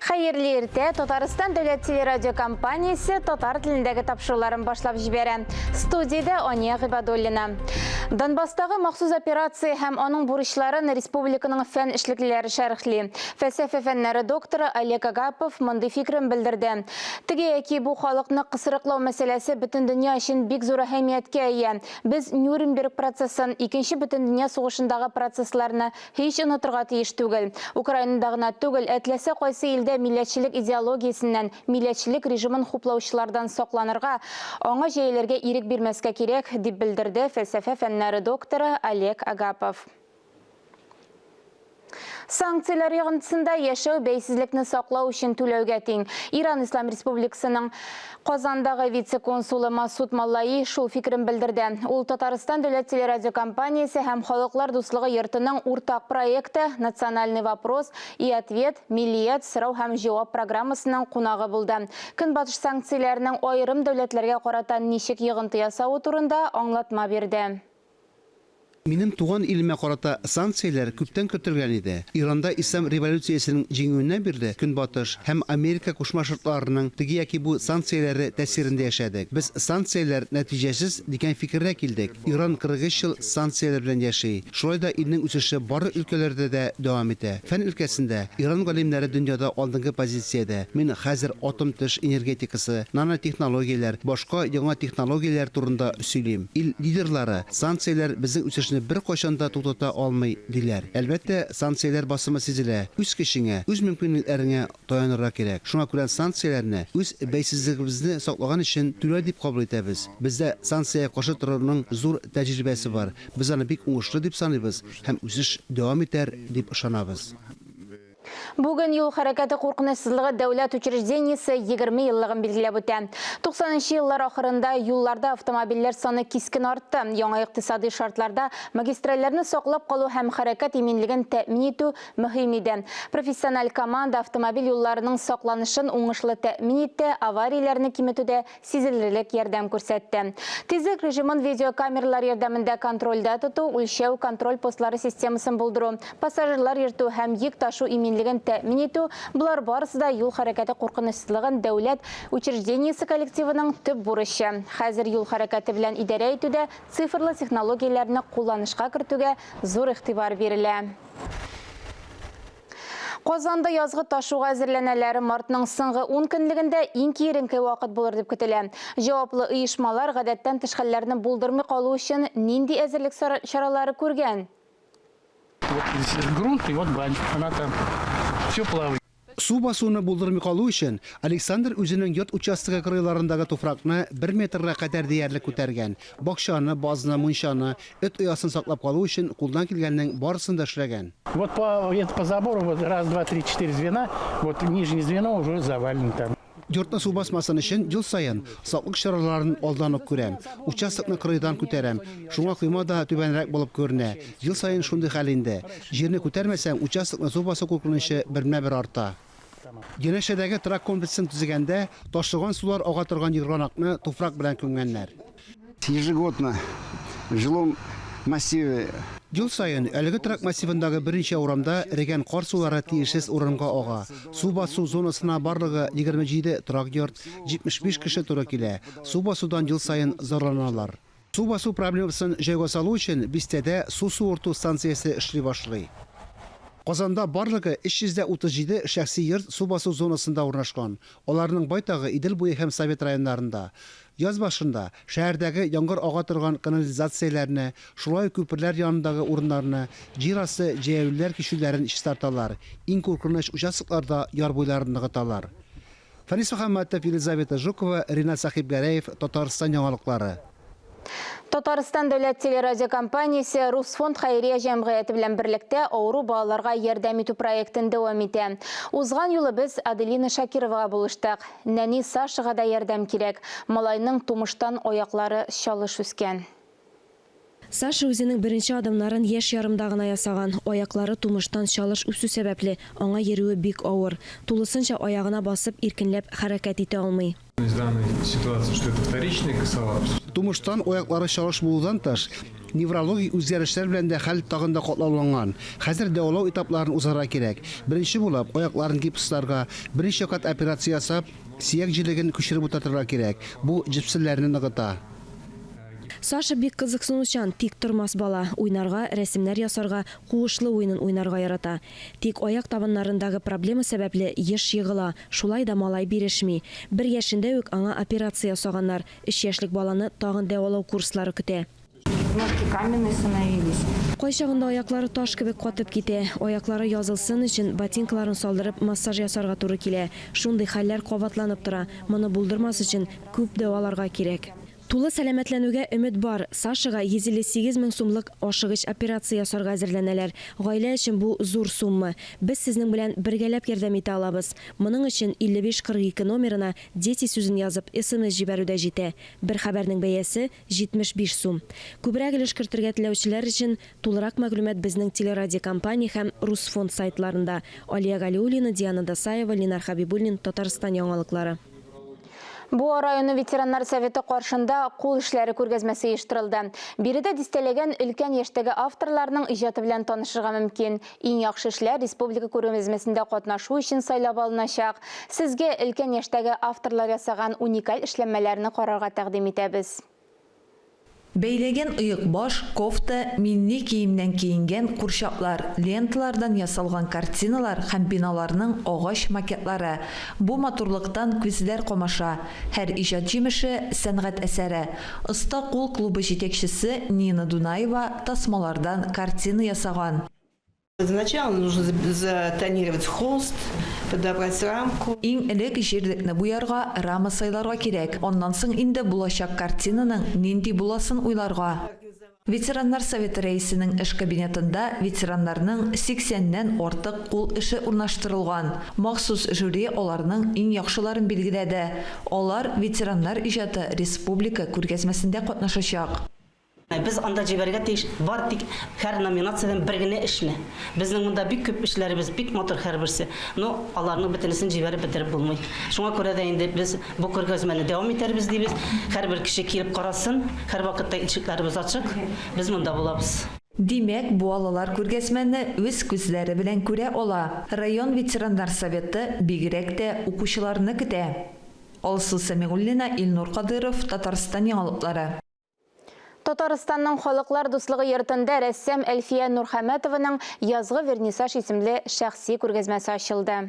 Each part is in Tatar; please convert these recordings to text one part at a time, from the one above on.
Хәерле иртә! Татарстан дәүләт телерадиокомпаниясе татар телендәге тапшыруларын башлап җибәрә. Студиядә Ания Гыйбадуллина. Донбасстагы махсус операция һәм аның бурычларын республиканың фән эшлеклеләре шәрехли. Фәлсәфә фәннәре докторы Олег Агапов мондый фикерен белдерде. Теге яки бу халыкны кысрыклау мәсьәләсе бөтен дөнья өчен бик зур әһәмияткә ия. Без Нюрнберг процессын, Икенче бөтендөнья сугышындагы процессларны Һич онытырга тиеш түгел. Украинада гына түгел, ә теләсә кайсы илдә милләтчелек идеологиясеннән, милләтчелек режимын хуплаучылардан сакланырга, аңа җәелергә ирек бирмәскә кирәк, дип белдерде фәлсәфә фәннәре докторы Олег Агапов. Санкцияләр йогынтысында яшәү бәйсезлекне саклау өчен түләүгә тиң. Иран Ислам Республикасының Казандагы вице-консулы Масуд Маллаи шул фикерен белдерде. Ул Татарстан дәүләт телерадиокомпаниясе һәм Халыклар дуслыгы йортының уртак проекты Национальный вопрос и ответ, Миллият, сорау һәм җавап программасының кунагы булды. Көнбатыш санкцияләренең аерым дәүләтләргә карата ничек йогынты ясавы турында аңлатма бирде. Минем туган илемә карата санкцияләр күптән көтелгән иде. Иранда ислам революциясенең җиңүеннән бирле Көнбатыш һәм Америка Кушма Шартларының теге яки бу санкцияләре тәэсирендә яшәдек. Без санкцияләр нәтиҗәсез дигән фикергә килдек. Иран 43 ел санкцияләр белән яши. Шулай да илнең үсеше барлык өлкәләрдә дә дәвам итә. Фән өлкәсендә Иран галимнәре дөньяда алдынгы позициядә. Мин хәзер атом-төш энергетикасы, нанотехнологияләр, башка яңа технологияләр турында сөйлим. Ил лидерлары, санкцияләр безнең үсешне беркайчан да туктата алмый, диләр. Әлбәттә, санкцияләр басымы сизелә. Үз көчеңә, үз мөмкинлекләреңә таянырга кирәк. Шуңа күрә санкцияләрне үз бәйсезлегебезне саклаган өчен түләү дип кабул итәбез. Бездә санкциягә каршы торуның зур тәҗрибәсе бар. Без аны бик уңышлы дип саныйбыз һәм үсеш дәвам итәр дип ышанабыз. Бүген юл хәрәкәте куркынычсызлыгы дәүләт учреждениесе 20 еллыгын билгеләп үтә. 90 нчы еллар ахырында юлларда автомобильләр саны кискен артты. Яңа икътисадый шартларда магистральләрне саклап калу һәм хәрәкәт иминлеген тәэмин итү мөһим иде. Профессиональ команда автомобиль юлларының сакланышын уңышлы тәэмин итте, аварияләрне киметүдә сизелерлек ярдәм күрсәтте. Тизлек режимын видеокамералар ярдәмендә контрольдә тоту, үлчәү, контроль постлары системасын булдыру, пассажирлар йөртү һәм йөк ташу иминлеген тәэмин итү, болар барысы да юл хәрәкәте куркынычсызлыгын дәүләт учреждениесе коллективының төп бурычы. Хәзер юл хәрәкәте белән идарә итүдә цифрлы технологияләрне кулланышка кертүгә зур игътибар бирелә. Казанда язгы ташуга әзерләнәләр. Мартның соңгы ун көнлегендә иң киеренке вакыт булыр дип көтелә. Җаваплы оешмалар гадәттән тыш хәлләрне булдырмый калу өчен нинди әзерлек чаралары күргән? Вот здесь грунт и вот бань, она там все плавает. Су басуны булдырмый калу өчен, Александр үзенең йорт участогы кырыйларындагы туфракны бер метрга кадәр диярлек күтәргән. Бакчаны, базны, мунчаны, эт оясын саклап калу өчен кулдан килгәннең барысын да эшләгән. Вот по, это по забору вот раз, два, три, четыре звена, вот нижнее звено уже завалено там. Йортны су басмасын өчен ел саен саклык чараларын алдан ук күрәм. Участокны кырыйдан күтәрәм. Шуңа койма да түбәнрәк булып күренә. Ел саен шундый хәл инде. Җирне күтәрмәсәң, участокны су басу куркынычы бермә-бер арта. Янәшәдәге торак комплексын төзегәндә, ташыган сулар ага торган ерганакны туфрак белән күмгәннәр. Ежегодно в жилом массиве. Ел саен әлеге торак массивындагы берничә урамда эрегән кар сулары тиешсез урынга ага. Су басу зонасына барлыгы 27 торак йорт, 75 кеше туры килә. Су басудан ел саен зарланалар. Су басу проблемасын җайга салу өчен бистәдә су суырту станциясе эшли башлый. Казанда барлыгы 337 шәхси йорт су басу зонасында урнашкан. Аларның байтагы Идел буе һәм Совет районнарында. Яз башында шәһәрдәге яңгыр ага торган канализацияләрне, шулай ук күперләр янындагы урыннарны, җир асты җәяүлеләр кичүләрен чистарталар, иң куркыныч участокларда яр буйларын ныгыталар. Фәнис Мөхәммәтов, Елизавета Жукова, Ринат Сәхибгәрәев, Татарстан яңалыклары. Татарстан дәүләт телерадиокомпаниясе Русфонд хәйрия җәмгыяте белән берлектә авыру балаларга ярдәм итү проектын дәвам итә. Узган юлы без Аделина Шакировага булыштык. Нәни Сашага да ярдәм кирәк. Малайның тумыштан аяклары чалыш үскән. Саша үзенең беренче адымнарын яшь ярымда гына ясаган. Аяклары тумыштан чалыш үсү сәбәпле, аңа йөрүе бик авыр. Тулысынча аягына басып, иркенләп хәрәкәт итә алмый. Тумыштан аяклары чалыш булудан тыш, неврологик үзгәрешләр белән дә хәл тагын да катлауланган. Хәзер дәвалау этапларын узарга кирәк. Беренче булып, аякларын гипсларга, берничә кат операция ясап, сөяк җелеген күчереп утыртырга кирәк. Бу җепселләрне ныгыта. Саша бик кызыксынучан, тиктормас бала. Уйнарга, рәсемнәр ясарга, куышлы уенын уйнарга ярата. Тик аяк табаннарындагы проблема сәбәпле еш егыла, шулай да малай бирешми. Бер яшендә үк аңа операция ясаганнар, өч яшьлек баланы тагын дәвалау курслары көтә. Ножки каменные становились. Кайчагында аяклары таш кебек катып китә. Аяклары язылсын өчен ботинкаларын салдырып массаж ясарга туры килә. Шундый хәлләр кабатланып тора. Моны булдырмас өчен күп дәваларга кирәк. Тулы сәламәтләнүгә өмет бар. Сашага 158 мең сумлык ашыгыч операция ясарга әзерләнәләр. Гаилә өчен бу зур сумма. Без сезнең белән бергәләп ярдәм итә алабыз. Моның өчен 55 42 номерына Дети сүзен язып, смс җибәрү дә җитә. Бер хәбәрнең бәясе, 75 сум. Күбрәк өлеш кертергә теләүчеләр өчен тулырак мәгълүмат безнең телерадиокомпания һәм Русфонд сайтларында. Алия Галиуллина, Диана Досаева, Ленар Хәбибуллин, Татарстан яңалыклары. Буа районы ветераннар советы каршында кул эшләре күргәзмәсе оештырылды. Биредә дистәләгән өлкән яшьтәге авторларның иҗаты белән танышырга мөмкин. Иң яхшы эшләр республика күргәзмәсендә катнашу өчен сайлап алыначак. Сезгә өлкән яшьтәге авторлар ясаган уникаль эшләнмәләрне карарга тәкъдим итәбез. Бәйләгән оекбаш, кофта, милли киемнән киенгән курчаклар, ленталардан ясалган картиналар һәм биналарның агач макетлары. Бу матурлыктан күзләр камаша. Һәр иҗат җимеше, сәнгать әсәре. Оста кул клубы җитәкчесе Нина Дунаева тасмалардан картина ясаган. Сначала нужно затонировать холст, подобрать рамку. Иң элек җирлекне буярга, рама сайларга кирәк, аннан соң инде булачак картинаның нинди буласын уйларга. Ветераннар советы рәисенең эш кабинетында ветераннарның 80 нән артык кул эше урнаштырылган. Махсус жюри аларның иң яхшыларын билгеләде. Алар Ветераннар иҗаты республика күргәзмәсендә катнашачак. Без анда җибәрергә тиеш бары тик һәр номинациядән бер генә эшне. Безнең монда бик күп эшләребез, бик матур һәрберсе. Но аларның бөтенесен җибәреп бетереп булмый. Шуңа күрә дә инде без бу күргәзмәне дәвам итәрбез дибез. Һәрбер кеше килеп карасын, һәрвакытта ишекләребез ачык, без монда булабыз. Димәк, буалылар күргәзмәне үз күзләре белән күрә ала. Район ветераннар советы бигрәк тә укучыларны көтә. Алсу Сәмигуллина, Илнур Кадыйров, Татарстан яңалыклары. Татарстанның Халыклар дуслыгы йортында рәссам Әлфия Нурхәмәтованың Язгы вернисаж исемле шәхси күргәзмәсе ачылды.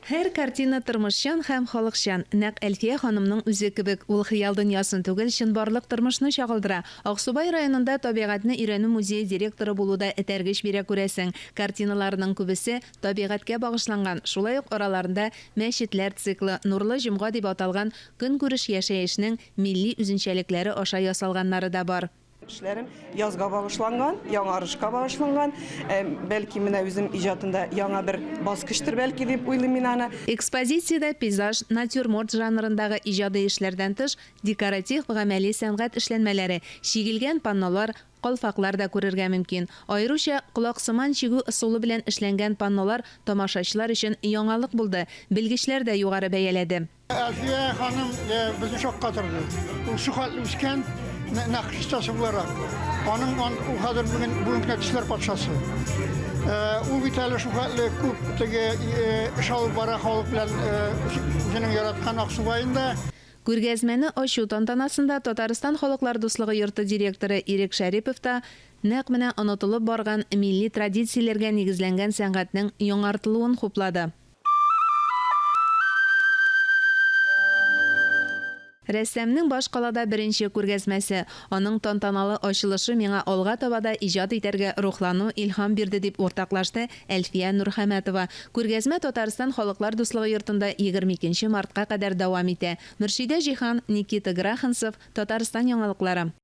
Һәр картина тормышчан һәм халыкчан, нәкъ Әлфия ханымның үзе кебек. Ул хыял дөньясын түгел, чынбарлык тормышны чагылдыра. Аксубай районында табигатьне өйрәнү музее директоры булу да этәргеч бирә, күрәсең. Картиналарының күбесе табигатькә багышланган, шулай ук араларында Мәчетләр циклы, Нурлы җомга дип аталган көнкүреш яшәешнең милли үзенчәлекләре аша ясалганнары да бар. Эшләрем язга багышланган, яңарышка багышланган. Бәлки, менә үзем иҗатында яңа бер баскычтыр бәлки дип уйлыйм мин аны. Экспозициядә пейзаж, натюрморт жанрындагы иҗади эшләрдән тыш, декоратив-гамәли сәнгать эшләнмәләре, чигелгән паннолар, калфаклар да күрергә мөмкин. Аеруча, колаксыман чигү ысулы белән эшләнгән паннолар тамашачылар өчен яңалык булды, белгечләр дә югары бәяләде. Әлфия ханым безне шаккатырды. Ул шу хәтле үскән нәкыш остасы буларак. Аның ул хәзер бүген бүгенге көндә төсләр патшасы. Ул бит әле шу хәтле күп теге эш алып бара халык белән үзенең яраткан Аксубаенда. Күргәзмәне ачу тантанасында Татарстан Халыклар дуслыгы йорты директоры Ирек Шәрипов та нәкъ менә онытылып барган милли традицияләргә нигезләнгән сәнгатьнең яңартылуын хуплады. Рәссамның башкалада беренче күргәзмәсе, аның тантаналы ачылышы миңа алга таба да иҗат итәргә рухлану, илһам бирде, дип уртаклашты Әлфия Нурхәмәтова. Күргәзмә Татарстан Халыклар дуслыгы йортында 22 нче мартка кадәр дәвам итә. Мөршидә Җиһан, Никита Граханцев, Татарстан яңалыклары.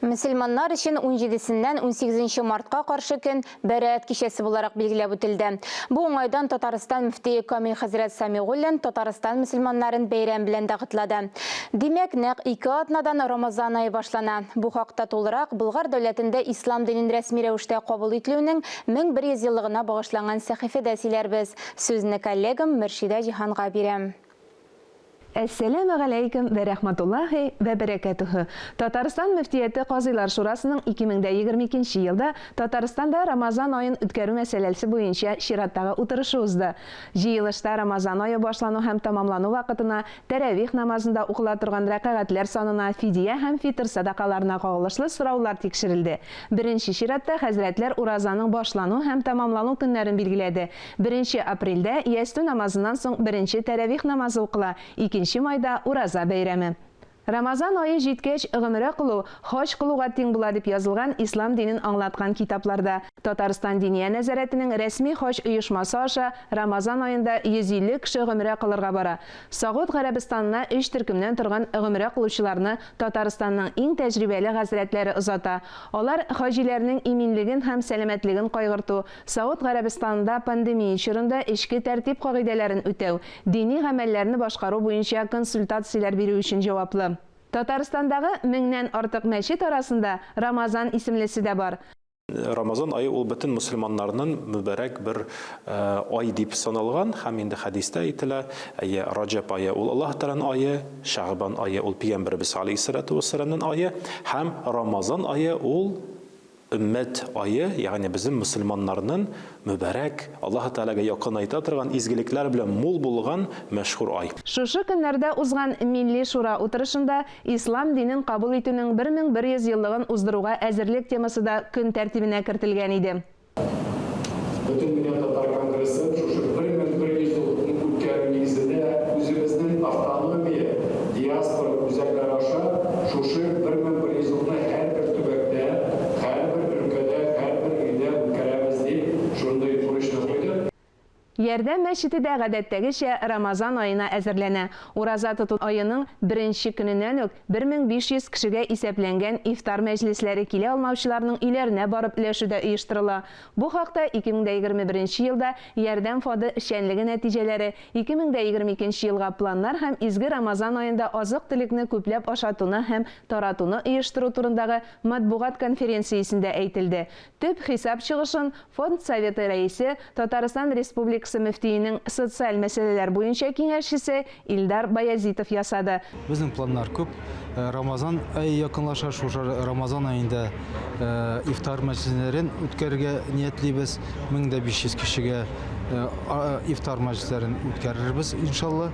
Мөселманнар өчен унҗидесеннән унсигезенче мартка каршы көн Бәраәт кичәсе буларак билгеләп үтелде. Бу уңайдан Татарстан мөфтие Камил хәзрәт Самигуллин Татарстан мөселманнарын бәйрәм белән дә котлады. Димәк, нәкъ ике атнадан Рамазан ае башлана. Бу хакта тулырак Болгар дәүләтендә ислам динен рәсми рәвештә кабул ителүнең 1100 еллыгына багышланган сәхифәдә сөйләрбез. Сүзне коллегам Мөршидә Җиһанга бирәм. Әссәләмегаләйкем вә рәхмәтуллаһи вә бәрәкәтүһү. Татарстан мөфтияте Казыйлар шурасының 2022 нче елда Татарстанда Рамазан аен үткәрү мәсьәләлсе буенча чираттагы утырышы узды. Җыелышта Рамазан ае башлану һәм тәмамлану вакытына, тәравих намазында укыла торган рәкәгатьләр санына, фидия һәм фитыр сәдакаларына кагылышлы сораулар тикшерелде. Беренче чиратта хәзрәтләр уразаның башлану һәм тәмамлану көннәрен билгеләде. Беренче апрельдә ястү намазыннан соң беренче тәравих намазы укыла, икенче майда, Ураза бәйрәме. Рамазан ае җиткәч, гомрә кылу, хаҗ кылуга тиң була дип язылган ислам динен аңлаткан китапларда. Татарстан Диния нәзарәтенең рәсми хаҗ оешмасы аша Рамазан аенда 150 кеше гомрә кылырга бара. Согуд Гарәбстанына өч төркемнән торган гомрә кылучыларны Татарстанның иң тәҗрибәле хәзрәтләре озата. Алар хаҗиләрнең иминлеген һәм сәламәтлеген кайгырту, Сауд Гарәбстанында пандемия чорында эчке тәртип кагыйдәләрен үтәү, дини гамәлләрне башкару буенча консультацияләр бирү өчен җаваплы. Татарстандагы меңнән артык мәчет арасында Рамазан исемлесе дә бар. Рамазан ае ул бөтен мөселманнарнын мөбарәк бер ай дип саналган һәм инде хәдистә әйтелә, әйе, Раҗәб ае ул Аллаһ Тәгаләнең ае, Шәгъбан ае ул пигамбәребез алейһиссалату вәссәламнең ае һәм Рамазан ае ул Өммәт ае, ягъни безнең мөселманнарнын мөбарәк, Аллаһы Тәгаләгә якынайта торган изгелекләр белән мул булган мәшһүр ай. Шушы көннәрдә узган Милли Шура утырышында Ислам динен кабул итүнең 1100 еллыгын уздыруга әзерлек темасы да көн тәртибенә кертелгән иде. Бөтендөнья татар конгрессын шушы 1100 еллыкны үткәрү нигезендә үзебезнең автономия, диаспора үзәкләре аша шушы 1100 еллыкны һәрбер төбәктә, һәрбер өлкәдә, һәрбер илдә үткәрәбез дип шундый бурычны куйдык. Ярдәм мәчете дә гадәттәгечә Рамазан аена әзерләнә. Ураза тоту аеның беренче көненнән үк 1500 кешегә исәпләнгән ифтар мәҗлесләре килә алмаучыларның өйләренә барып өләшү дә оештырыла. Бу хакта 2021 нче елда Ярдәм фоды эшчәнлеге нәтиҗәләре, 2022 нче елга планнар һәм изге Рамазан аенда азык-төлекне күпләп ашатуны һәм таратуны оештыру турындагы матбугат конференциясендә әйтелде. Төп хисап чыгышын Фонд Советы рәисе, Татарстан Республикасы мөфтиенең социаль мәсьәләләр буенча киңәшчесе Илдар Баязитов ясады. Безнең планнар күп. Рамазан ае якынлаша, шушы Рамазан аенда ифтар мәҗлесләрен үткәрергә ниятлибез. 1500 кешегә ифтар мәҗлесләрен үткәрербез, иншалла.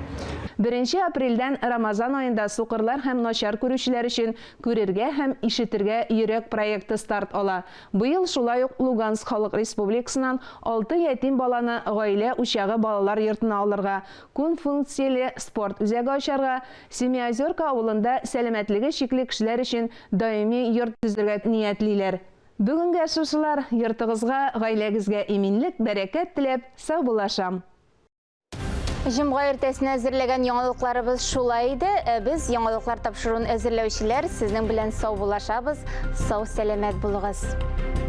Беренче апрельдән Рамазан аенда сукырлар һәм начар күрүчеләр өчен Күрергә һәм ишетергә йөрәк проекты старт ала. Быел шулай ук Луганск Халык Республикасыннан алты ятим баланы Гаилә учагы балалар йортына алырга, күн функцияле спорт үзәге ачарга, Семиозерка авылында сәламәтлеге чикле кешеләр өчен даими йорт төзергә ниятлиләр. Бүгенгә шушылар, йортыгызга, гаиләгезгә иминлек, бәрәкәт теләп, саубуллашам. Җомга иртәсенә әзерләгән яңалыкларыбыз шулай иде. Ә без яңалыклар тапшыруын әзерләүчеләр сезнең белән саубуллашабыз. Сау-сәламәт булыгыз.